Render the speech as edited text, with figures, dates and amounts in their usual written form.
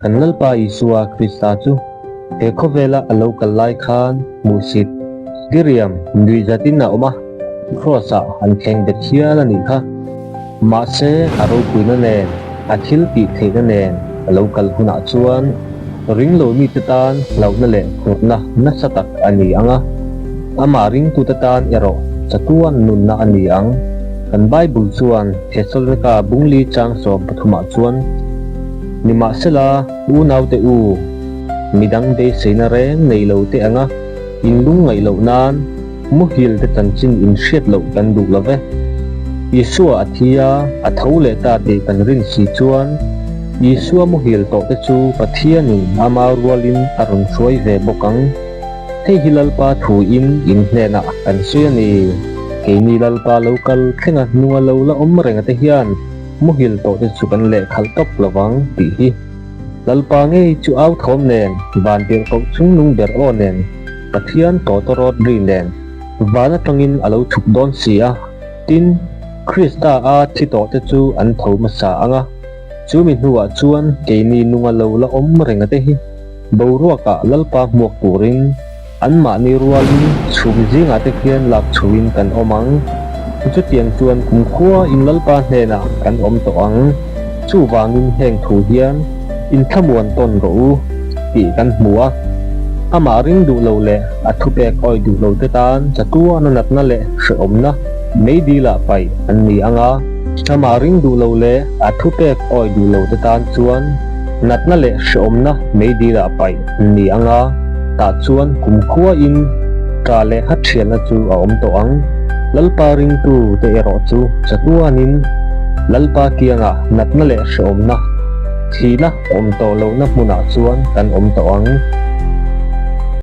Kan Lalpa Isua Krista chu he khawvela a lo kal lai khan hmuhsit, diriam, nuihzatin a awm a, Kraws-ah an thleng bet hial a nih kha. Mahse, a ropuina nen, a thil tih theihna nen a lo kal hunah chuan ringlo mite tan hlauhna leh phurna nasa tak a ni ang a, amah ringtute tan erawh chatuan nunna a ni ang. Kan Bible chuan Thesalonika bungli chang 13ah chuan, Nimahsela, unaute u, midang beiseina reng nei lo te anga in lungngaih loh nan muhil te chanchin in hriat loh kan duh lo ve. Isua a thi a, a tho leh ta tih kan rin si chuan, Isua muhil tawh te chu Pathianin ama rualin a rawn hruai ve bawk ang. Hei hi Lalpa thuin in hnenah kan sawi a ni. Keini Lalpa lo kal thlenga hnunga lo la awm renga te hian, Muhil tawh te chu kan leh khalh tawp lo vang tih hi Lalpa ngei chu au thawm nen, van tirh koh chungnung ber aw nen, Pathian tawtawrawt ri nen van atangin a lo chhuk dawn si a. Tin, Krista a thi tawh te chu an tho hmasa ang a, chu mi hnuah chuan keini nunga lo la awm renga te hi boruakah Lalpa hmuak turin Anmahni rualin chhum zingah te khian lak chhuin kan awm ang. Chutiang chuan kumkhua in Lalpa hnenah kan awm tawh ang. Chuvangin heng thu hian inthlamuan tawn rawh u tih kan hmu a. Amah ring duh lo leh a thupek awi duh lo te tan chatuana natna leh hrehawmna meidilah paih an ni ang a. Amah ring duh lo leh a thupek awi duh lo te tan chuan natna leh hrehawmna meidilah paih an ni ang a, tah chuan kumkhuain ṭa leh ha ṭhialna chu a awm tawh ang. Lalpa ringtu te erawh chu chatuanin Lalpa kiangah natna leh hrehawmna, thihna awm tawh lohna hmunah chuan kan awm tawh ang.